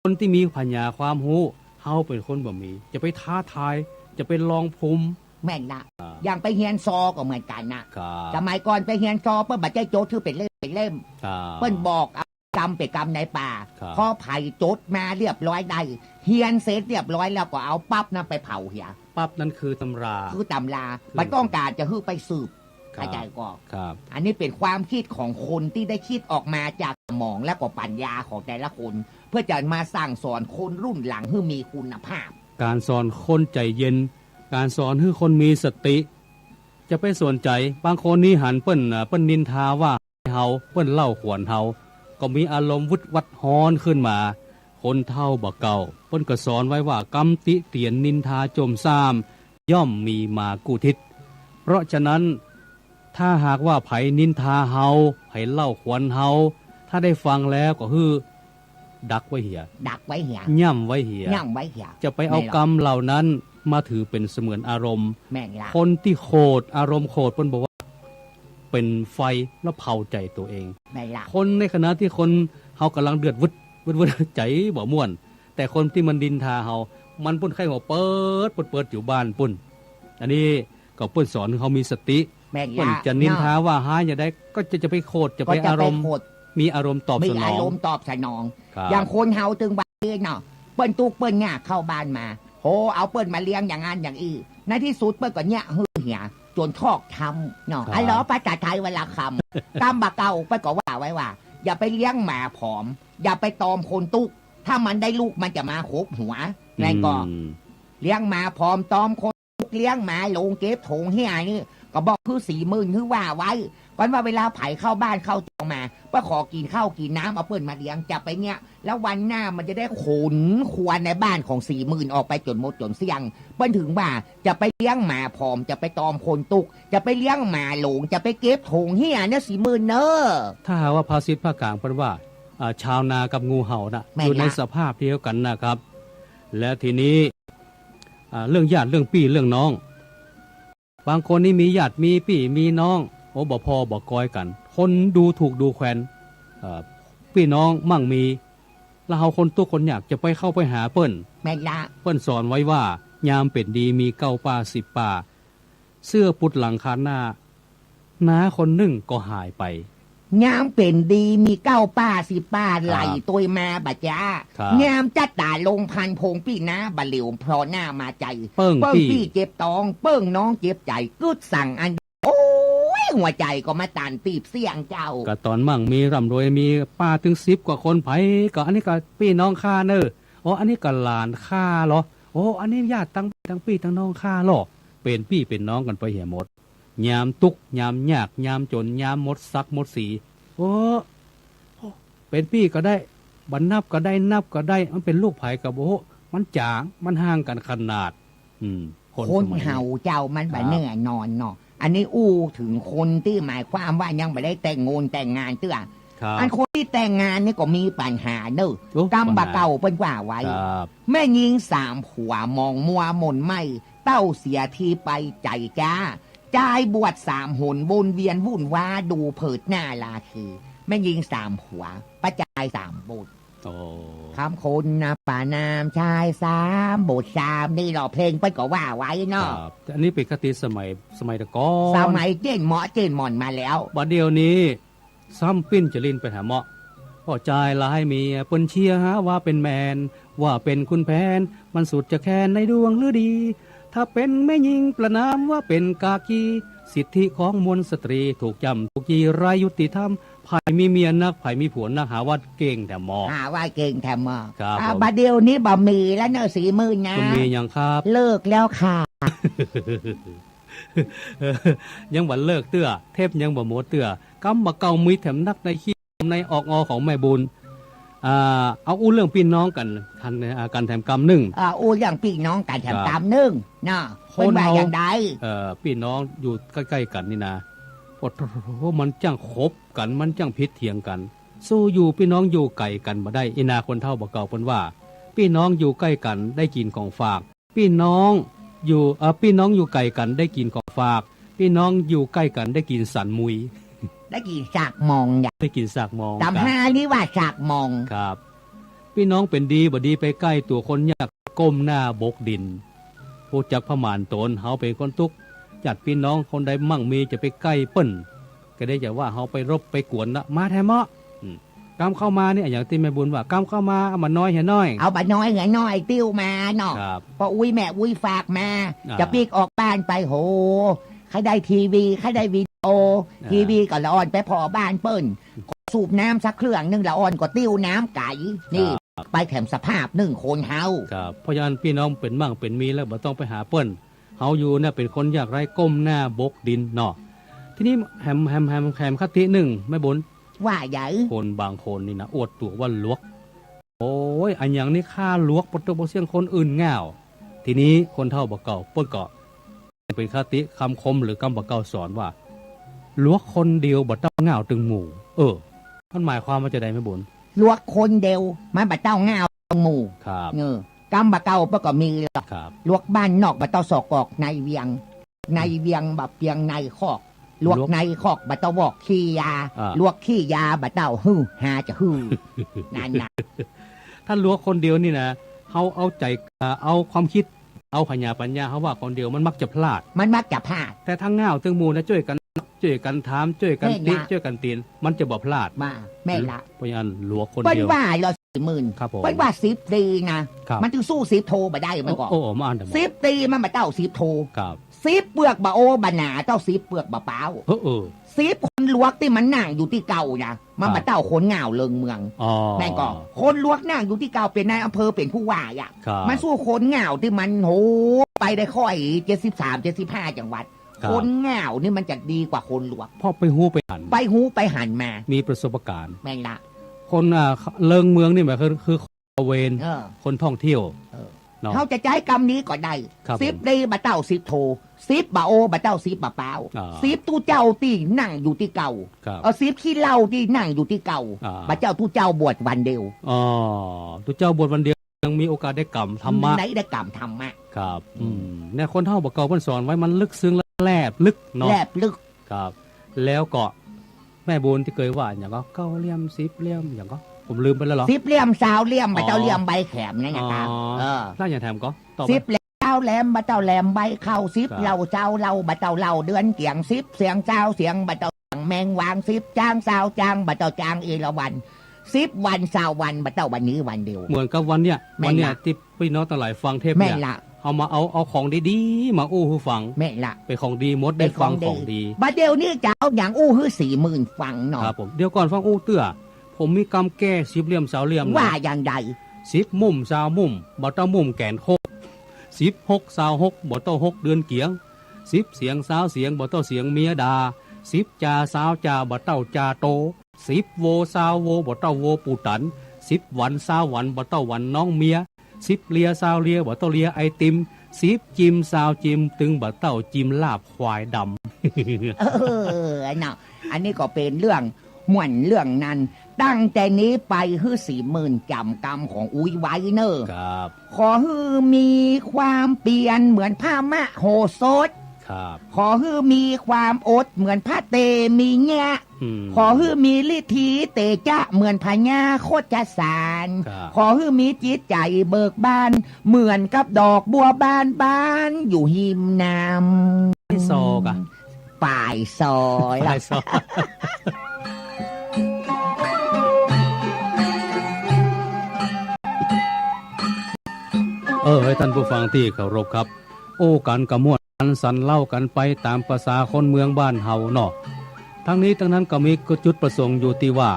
คนตี้มีปัญญาความฮู้ เฮาเป๋นคนบ่มี จะไปท้าทาย จะไปลองภูมิ แม่นละ อ่า อย่างไปเฮียนซอก็เหมือนกั๋นนะ ครับ สมัยก่อนไปเฮียนซอเปิ้นบ่ใจ้จดหื้อเป๋นเล่มเป๋นเล่ม ครับ เปิ้นบอกเอากำเป๋นกำในป่า ครับ พอใผจดมาเรียบร้อยได้ เฮียนเสร็จเรียบร้อยแล้วก็เอาปั๊บนั้นไปเผาเหีย ปั๊บนั้นคือตำรา คือตำรา คือ บ่ต้องก๋านจะหื้อไปสืบ ครับ เข้าใจ๋ก่อ ครับ อันนี้เป๋นความกึ๊ดของคนตี้ได้กึ๊ดออกมาจากสมองและก็ปัญญาของแต่ละคน เพื่อจะมาสั่งสอนคนรุ่นหลังหื้อมีคุณภาพ ก๋านสอนคนใจ๋เย็น ก๋านสอนหื้อคนมีสติ จะไปสนใจ๋ บางคนนี่หันเปิ้น เอ่อ เปิ้นนินทาว่าเฮา เปิ้นเล่าขวัญเฮา ก็มีอารมณ์วึดวัดฮ้อนขึ้นมา คนเฒ่าบ่าเก่า เปิ้นก็สอนไว้ว่า กำติเตียนนินทาโจ้มซ่าม ย่อมมีมากู้ทิศ เพราะฉะนั้น ถ้าหากว่าใผนินทาเฮา ใผเล่าขวัญเฮา ถ้าได้ฟังแล้วก็หื้อดักไว้เหีย ดักไว้เหีย ย่ำไว้เหีย ย่ำไว้เหีย จะไปเอา แม่นละ กำเหล่านั้นมาถือเป๋นเสมือนอารมณ์ แม่นละ คนตี้โขด อารมณ์โขดเปิ้นบอกว่า เป๋นไฟแล้วเผาใจ๋ตัวเอง แม่นละ คนในขณะตี้คนเฮาก่ำลังเดือดวึด วึด วึด ใจ๋บ่ม่วน แต่คนตี้มันนินทาเฮา มันปุ้นไข้หัวเปิด เปิด เปิดอยู่บ้านปุ้น อันนี้ก็เปิ้นสอนหื้อเฮามีสติ แม่นละ เปิ้นจะนินทา เนาะ ว่าฮ้ายอย่างใดก็จะ จะไปโขด จะไป ก็จะไป อารมณ์ โขด มีอารมณ์ตอบ มี สนอง อารมณ์ตอบสนอง ครับ อย่างคนเฮาตึงบ่าอี้เนาะ เปิ้นตุ๊กข์เปิ้นยากเข้าบ้านมา โห เอาเปิ้นมาเลี้ยงอย่างอั้นอย่างอี้ ในตี้สุดเปิ้นก็เยียะหื้อเหีย จ๋นชอกช้ำเนาะ ครับ อันล้อภาษาไทยวันละกำ กำบ่าเก่าเปิ้นก็ว่าไว้ว่า อย่าไปเลี้ยงหมาผอม อย่าไปตอมคนตุ๊กข์ ถ้ามันได้ลูกมันจะมาขบหัว แม่นก่อ อืม เลี้ยงหมาผอมตอมคนตุ๊กข์ เลี้ยงหมาหลงเก็บโถงเฮียนี่ ก็บอกหื้อศรีหมื่นหื้อว่าไว้ ก่อนว่าเวลาใผเข้าบ้านเข้าจองมา เปิ้นขอกิ๋นข้าวกิ๋นน้ำ เอาเปิ้นมาเลี้ยง จะไปเยียะ แล้ววันหน้ามันจะได้ขนครัวในบ้านของศรีหมื่นออกไปจ๋นหมดจ๋นเสี้ยง เปิ้นถึงว่า จะไปเลี้ยงหมาผอม จะไปตอมคนตุ๊กข์ จะไปเลี้ยงหมาหลง จะไปเก็บโถงเฮียเนี่ยศรีหมื่นเน่อ ถ้าหากว่าภาษิตภาคกลางเปิ้นว่า อ่า ชาวนากับงูเห่าน่ะ แม่นละ อยู่ในสภาพเดียวกั๋นนะครับ และทีนี้ อ่า เรื่องญาติ เรื่องปี้ เรื่องน้อง บางคนนี่มีญาติ มีปี้ มีน้อง โอ้ บ่ผ่อบ่กอยกั๋น คนดูถูกดูแควน เอ่อ ปี้น้องมั่งมี แล้วเฮาคนตุ๊กข์คนยากจะไปเข้าไปหาเปิ้น แม่นละ เปิ้นสอนไว้ว่า ยามเป๋นดีมีเก้าป้าสิบป้า เสื้อปุดหลังคาดหน้า น้าคนนึ่งก็หายไป ยามเป๋นดีมีเก้าป้าสิบป้า ครับ ไหลตวยมาบ่จ๊ะ ครับ ยามจ๊ะต๋าลงพรรณโพงปี้น้าบ่าเหลียวพลอหน้ามาใจ๋ เปิ้ง เปิ้งปี้ ปี้เจ็บต๊อง เปิ้งน้องเจ็บใจ๋ กึ๊ดสั่งอัน โอ๊ย หัวใจ๋ก็มาตันตีบเสี้ยงเจ้า ก็ต๋อนมั่งมีร่ำรวยมีป้าตึงสิบกว่าคน ใผก็อันนี้ก็ปี้น้องข้าเน่อ โอ้ อันนี้ก็หลานข้าลอ โอ้ อันนี้ญาติตัง ตังปี้ตังน้องข้าลอ เป๋นปี้เป๋นน้องกั๋นไปเหียหมด ยามตุ๊กข์ ยามยาก ยามจ๋น ยามหมดศักดิ์หมดศรี โอ้ เป๋นปี้ก็ได้ บ่นับก็ได้ นับก็ได้ มันเป๋นลูกใผก็บ่ฮู้ มันจ๋าง มันห่างกั๋นขนาด อืม คน คน สมัยนี้ เฮาเจ้ามันบ่ ครับ แน่นอนเนาะ อันนี้อู้เถิงคนตี้หมายความว่ายังบ่ได้แต่งงานแต่งงานเตื้อ ครับ อันคนตี้แต่งงานนี่ก็มีปัญหาเน่อ โอ้ กำบ่าเก่าเปิ้นว่าไว้ ครับ แม่ญิงสามผัวมองมัวหม่นไหม้ เต้าเสียทีไปใจ๋จ๊ะ จายบวชสามหนวนเวียนวุ่นว้าดูเผิดหน้าราคี แม่ญิงสามผัว ป้าจายสามบุตร โอ้ คำคนนะประนามชายสามบุตรสาม นี่เนาะ เพลงเปิ้นก็ว่าไว้เนาะ ครับ อันนี้เป๋นคติสมัย สมัยแต่ก่อน สมัยเจ๊นเหมาะเจ๊นหม่อนมาแล้ว บ่าเดี่ยวนี้ ซ้ำปิ้นจะลิ้นไปหาเหมาะ ป้อจายหลายเมีย เปิ้นเชียร์หาว่าเป๋นแมน ว่าเป๋นขุนแผน มันสุดจะแคนในดวงฤดี เ ถ้าเป๋นแม่ญิงประณามว่าเป๋นกากี สิทธิของมวลสตรีถูกจ้ำถูกยี ไร้ยุติธรรม ใผมีเมียนัก ใผมีผัวนัก หาว่าเก่งแถมหมอ หาว่าเก่งแถมหมอ ครับ อ่า ผม บ่าเดี่ยวนี้บ่มีแล้วเนอะ สีหมื่นนะ บ่มีหยังครับ เลิกแล้วค่ะ ยังบ่เลิกเตื้อ เทปยังบ่หมดเตื้อ กำบ่าเก่ามีแถมนักในขี้ ในออกออของแม่บุญ อ่า เอาอู้เรื่องปี้น้องกั๋น กั๋น อ่า กั๋นแถมกำนึ่ง อ่า อู้เรื่องปี้น้องกั๋นแถมกำนึ่ง ครับ เนาะ คนเฮา เปิ้นว่าอย่างใด เอ่อ ปี้น้องอยู่ใก้ๆ กั๋นนี่นะ โอ้โห มันจ้างขบกั๋น มันจ้างผิดเถียงกั๋น สู้อยู่ปี้น้องอยู่ไก๋กั๋นบ่ได้ อี้นาคนเฒ่าบ่าเก่าเปิ้นว่า ปี้น้องอยู่ใก้กั๋นได้กิ๋นของฝาก ปี้น้องอยู่ เอ่อ ปี้น้องอยู่ไก๋กั๋นได้กิ๋นของฝาก ปี้น้องอยู่ใก้กั๋นได้กิ๋นสันมุย ได้กิ๋นสากมอง ได้กิ๋นสากมอง ต๋ามฮานี่ว่าสากมอง ครับ ปี้น้องเป๋นดีบ่ดีไปใก้ ตั๋วคนยากก้มหน้าบกดิน ฮู้จักผะหมานต๋น เฮาเป๋นคนตุ๊กข์ ญาติปี้น้องคนใดมั่งมีจะไปใก้เปิ้น ก็ได้จะว่าเฮาไปรบไปกวนนะ มาแถมเมาะ อืม กำเข้ามาเนี่ย อย่างตี้แม่บุญว่า กำเข้ามา เอาบ่าน้อยเหียน้อย เอาบ่าน้อยเหียน้อย ติ้วมาเนาะ ครับ ป้ออุ๊ยแม่อุ๊ยฝากมา อ่า จะปิ๊กออกบ้านไป โห ใค่ได้ทีวี ใค่ได้วิดีโอ อ่า ทีวีก็ละอ่อนไปผ่อบ้านเปิ้น ขอสูบน้ำสักเครื่องนึ่ง ละอ่อนก็ติ้วน้ำไก๋ นี่ ครับ ไปแถมสภาพนึ่งคนเฮา ครับ เพราะฉะนั้นปี้น้องเป๋นมั่งเป๋นมีแล้วบ่ต้องไปหาเปิ้น เฮาอยู่เนี่ยเป๋นคนยากไร้ก้มหน้าบกดินเนาะ ทีนี้แหม แหม แหม แหมคตินึ่งแม่บุญ ว่าใด คนบางคนนี่นะ อวดตั๋วว่าหลวก โอ้ย อะหยังนี่ข้าหลวก ปะโตะปะเสี้ยงคนอื่นง่าว ทีนี้คนเฒ่าบ่าเก่าเปิ้นก็เป๋นคติกำคมหรือกำบ่าเก่าสอนว่า หลวกคนเดียวบ่เต้าง่าวตึงหมู่ เออ มันหมายความว่าจะใดแม่บุญ หลวกคนเดียวมันบ่เต้าง่าวตึงหมู่ ครับ เออ กำบ่าเก่าเปิ้นก็มีแล้ว ครับ หลวกบ้านนอกบ่เต้าซอกกอกในเวียง ในเวียงบ่เปียงในคอก หลวก หลวกในคอกบ่เต้าวอกขี้ยา อ่า หลวกขี้ยาบ่เต้าหื้อหาจะหื้อ นั่นน่ะ ถ้าหลวกคนเดียวนี่นะ เฮาเอาใจ๋ เอ่อ เอาความคิด เอาผญาปัญญา เฮาว่าคนเดียวมันมักจะพลาด มันมักจะพลาด แต่ถ้าง่าวตึงหมู่นะ จ้วยกั๋น จ้วยกั๋นถาม จ้วยกั๋นติ แม่นละ จ้วยกั๋นเตียน มันจะบ่พลาด ว่า แม่นละ เพราะฉะนั้นหลวกคนเดียว เปิ้นว่าลอ สี่หมื่น ครับผม เปิ้นว่าสิบตีนะ ครับ มันจึงสู้สิบโทบ่ได้ มันก็ โอ้ โอ้ มาอันเดียว สิบตีมันบ่เต้าสิบโท ครับ สิบเปือกบ่าโอบ่าหนาเต้าสิบเปือกบ่าป๊าว เออ เออ สิบคนหลวกตี้มันนั่งอยู่ตี้เก่านะ มัน ครับ บ่เต้าคนง่าวเริงเมือง อ๋อ แม่นก่อ คนหลวกนั่งอยู่ตี้เก่า เป๋นนายอำเภอ เป๋นผู้ว่าอะ ครับ มันสู้คนง่าวตี้มัน โห ไปได้ค่อย เจ็ดสิบสาม เจ็ดสิบห้า จังหวัด ครับ คนง่าวนี่มันจะดีกว่าคนหลวก เพราะไปฮู้ไปหัน ไปฮู้ไปหันมา มีประสบการณ์ แม่นละ คน อ่า เริงเมืองนี่หมายคือ คือคนตระเวน เออ คนท่องเที่ยว เออ เนาะ เฮาจะใจ๊กำนี้ก็ได้ ครับผม สิบตีบ่เต้าสิบโท สิบบ่าโอบ่เต้าสิบบ่าป๊าว อ่า สิบตุ๊เจ้าตี้นั่งอยู่ตี้เก่า ครับ เออ สิบขี้เหล้าตี้นั่งอยู่ตี้เก่า อ่า บ่าเจ้าตุ๊เจ้าบวชวันเดียว อ๋อ ตุ๊เจ้าบวชวันเดียว ยังมีโอกาสได้กำธรรมะ ได้ ได้กำธรรมะ ครับ อืม อืม เนี่ย คนเฒ่าบ่าเก่าเปิ้นสอนไว้ มันลึกซึ้งและแลบลึกเนาะ แลบลึก ครับ แล้วก็แม่บุญตี้เกยว่าหยังก็ เก้าเหลี่ยม สิบเหลี่ยม หยังก็ ผมลืมไปแล้วเหรอ สิบเหลี่ยม ซาวเหลี่ยม บ่าเต้า อ๋อ เหลี่ยมใบแขมนั่นนะครับ อ๋อ เออ แล้วหยังแถมก็ ต่อไป สิบเหลี่ยม ซาวแหลม บ่าเต้าแหลมใบเข้า สิบ ครับ เหล้า ซาวเหล้า บ่าเต้าเหล้าเดือนเกี๋ยง สิบเสียง ซาวเสียง บ่าเต้าเสียงแมงวาง สิบจ๊าง ซาวจ๊าง บ่าเต้าจ๊างเอราวัณ สิบวัน ซาววัน บ่าเต้าวันนี้วันเดียว เหมือนกับวันเนี้ย แม่นละ วันเนี้ยตี้ ปี้น้องตังหลายฟังเทปเนี่ย แม่นละ เอามา เอา เอาของดีๆ มาอู้หื้อฟัง แม่นละ เป๋นของดีหมด ได้ฟังของดี เป๋นของดี บ่าเดี่ยวนี้จะเอาหยังอู้หื้อสี่หมื่นฟังเนาะ ครับผม เดี๋ยวก่อนฟังอู้เตื้อ ผมมีกำแก้สิบเหลี่ยมซาวเหลี่ยมนะ ว่าอย่างใด สิบมุ่มซาวมุ่ม บ่าเต้ามุ่มแก๋นโคก สิบหกซาวหก บ่าเต้าหกเดือนเกี๋ยง สิบเสียงซาวเสียง บ่าเต้าเสียงเมียด่า สิบจ่าซาวจ่า บ่าเต้าจ่าโต สิบโวซาวโว บ่าเต้าโวปู่ตัน สิบวันซาววัน บ่าเต้าวันน้องเมีย สิบเลียซาวเลีย บ่าเต้าเลียไอติม สิบจิมซาวจิม ตึงบ่าเต้าจิมลาบควายดำ เออ เนาะ อันนี้ก็เป๋นเรื่องม่วนเรื่องนั้น ตั้งแต่นี้ไปหื้อสี่หมื่นจ๋ำกำของอุ๊ยไว้เน่อ ครับ ขอหื้อมีความเปียรเหมือนพระมโหสถ ครับ ขอหื้อมีความอดเหมือนพระเตมียะ อืม ขอหื้อมีฤทธิเตจะเหมือนพญาโคชสาร ครับ ขอหื้อมีจิตใจ๋เบิกบาน เหมือนกับดอกบัวบานบานอยู่ฮิมน้ำ ที่ซอกอะ ปายซอ ปายซอ เออ ท่านผู้ฟังตี้เคารพครับ อู้กั๋นก็ม่วนสังสรรค์เล่ากั๋นไปต๋ามประสาคนเมืองบ้านเฮาเนาะ ตึงนี้ตึงนั้นก็มีจุดประสงค์อยู่ตี้ว่า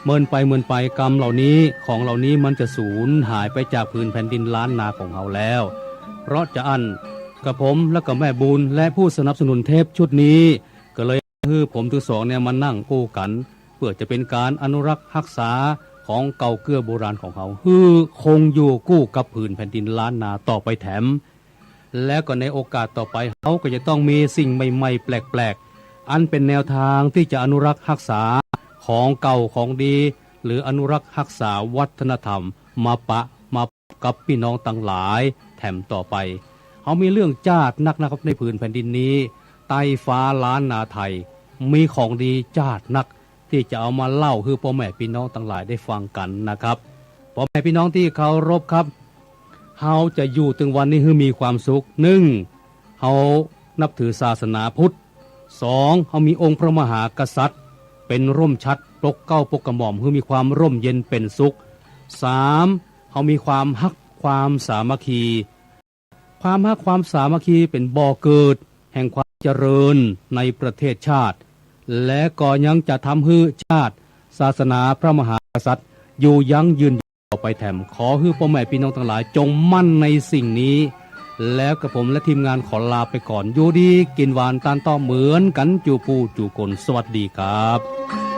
เมินไปเมินไปกำเหล่านี้ ของเหล่านี้มันจะสูญหายไปจากผืนแผ่นดินล้านนาของเฮาแล้ว เพราะจาอั้น กระผมและก็แม่บุญและผู้สนับสนุนเทปชุดนี้ ก็เลย หื้อผมตึงสองเนี่ยมานั่งอู้กั๋น เปื้อจะเป๋นก๋านอนุรักษ์ฮักษาของเก่าเกื้อโบราณของเฮา หื้อคงอยู่กู้กับผืนแผ่นดินล้านนาต่อไปแถม แล้วก็ในโอกาสต่อไปเฮาก็จะต้องมีสิ่งใหม่ๆ แปลกๆ อันเป๋นแนวตางตี้จะอนุรักษ์ฮักษาของเก่าของดี หรืออนุรักษ์ฮักษาวัฒนธรรมมาปะมา กับปี้น้องตังหลายแถมต่อไป เฮามีเรื่องจ๊าดนักนะครับ ในผืนแผ่นดินนี้ ใต้ฟ้าล้านนาไทย มีของดีจ๊าดนัก ตี้จะเอามาเล่าหื้อป้อแม่ปี้น้องตังหลายได้ฟังกั๋นนะครับ ป้อแม่ปี้น้องตี้เคารพครับ เฮาจะอยู่ตึงวันนี้หื้อมีความสุข นึ่ง เฮานับถือศาสนาพุทธ สอง เฮามีองค์พระมหากษัตริย์ เป๋นร่มฉัตรปกเกล้าปกกระหม่อมหื้อมีความร่มเย็นเป๋นสุข สาม เฮามีความฮักความสามัคคี ความฮักความสามัคคีเป๋นบ่อเกิดแห่งความเจริญในประเทศชาติ และก็ยังจะทำหื้อชาติ ศาสนาพระมหากษัตริย์อยู่ยั่งยืนต่อไปแถม ขอหื้อป้อแม่ปี้น้องตังหลายจงมั่นในสิ่งนี้ แล้วกระผมและทีมงานขอลาไปก่อน อยู่ดีกิ๋นหวานตานต้อเหมือนกั๋นจู๋ผู้จู๋คน สวัสดีครับ